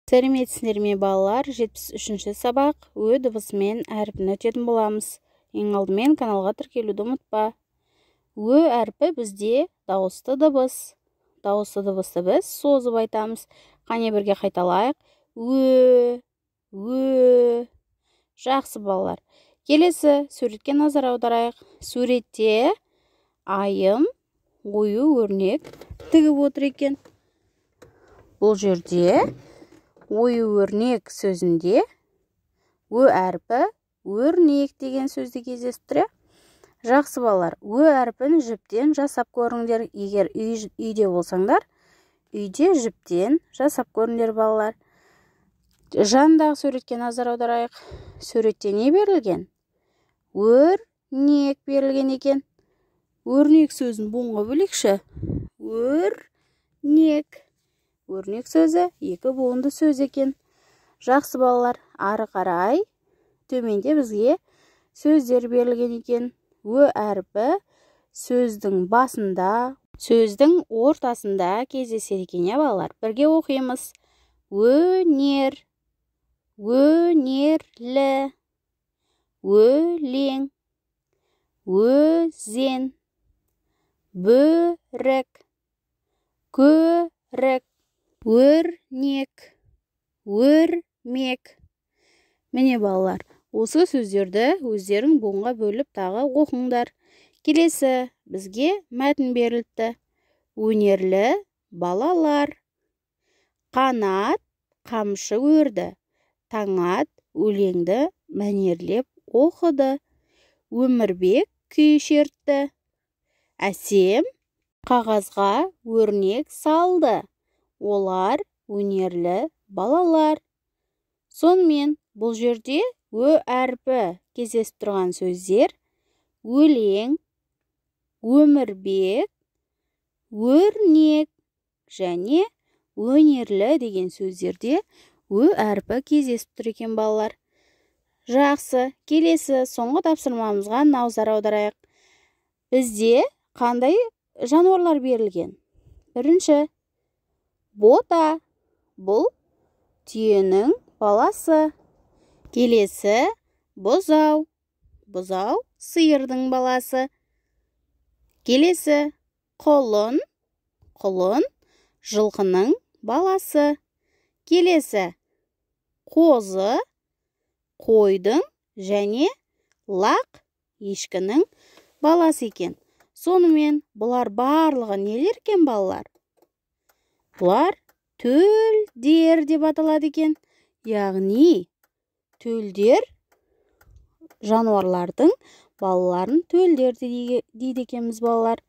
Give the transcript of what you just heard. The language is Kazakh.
Сәлеметсіздер ме, балалар? 73-ші сабақ. Ө дыбысымен әрпін өтетін боламыз. Ең алдымен каналға тіркелуді ұмытпа. Ө әрпі бізде дауысты дыбыс. Дауысты дыбысты біз созып айтамыз. Қане, бірге қайталайық. Ө, ө. Жақсы, балалар. Келесі суретке назар аударайық. Суретте Айым ою өрнек тігіп отыр екен. Бұл жерде ою өрнек сөзінде ө әрпі өрнек деген сөзде кездесіп тұр, иә? Жақсы, балалар, ө әрпін жіптен жасап көріңдер. Егер үйде болсаңдар, үйде жіптен жасап көріңдер, балалар. Жанындағы суретке назар аударайық. Суретте не берілген? Өрнек берілген екен. Өрнек сөзін буынға бөлейікші. Өрнек. Өрнек сөзі екі буынды сөз екен. Жақсы, балалар, ары қарай төменде бізге сөздер берілген екен. Ө әрпі сөздің басында, сөздің ортасында кездеседі екен, иә, балалар? Бірге оқимыз. Өнер, өнерлі, өлең, өзен, бөрік, көрік, өрнек, өрмек. Міне, балалар, осы сөздерді өздерің буынға бөліп тағы оқыңдар. Келесі бізге мәтін беріліпті. Өнерлі балалар. Қанат қамшы өрді. Таңат өлеңді мәнерлеп оқыды. Өмірбек күй шертті. Әсем қағазға өрнек салды. Олар өнерлі балалар. Сонымен, бұл жерде ө әрпі кездесіп тұрған сөздер: өлең, Өмірбек, өрнек және өнерлі деген сөздерде ө әрпі кездесіп тұр екен, балалар. Жақсы, келесі соңғы тапсырмамызға назар аударайық. Бізде қандай жануарлар берілген? Бірінші бота, бұл түйенің баласы. Келесі бұзау, бұзау сиырдың баласы. Келесі құлын, құлын жылқының баласы. Келесі қозы, қойдың және лақ ешкінің баласы екен. Сонымен, бұлар барлығы нелер екен, балалар? Бұлар төлдер деп аталады екен. Яғни төлдер, жануарлардың балаларын төлдер дейді екенбіз, балалар.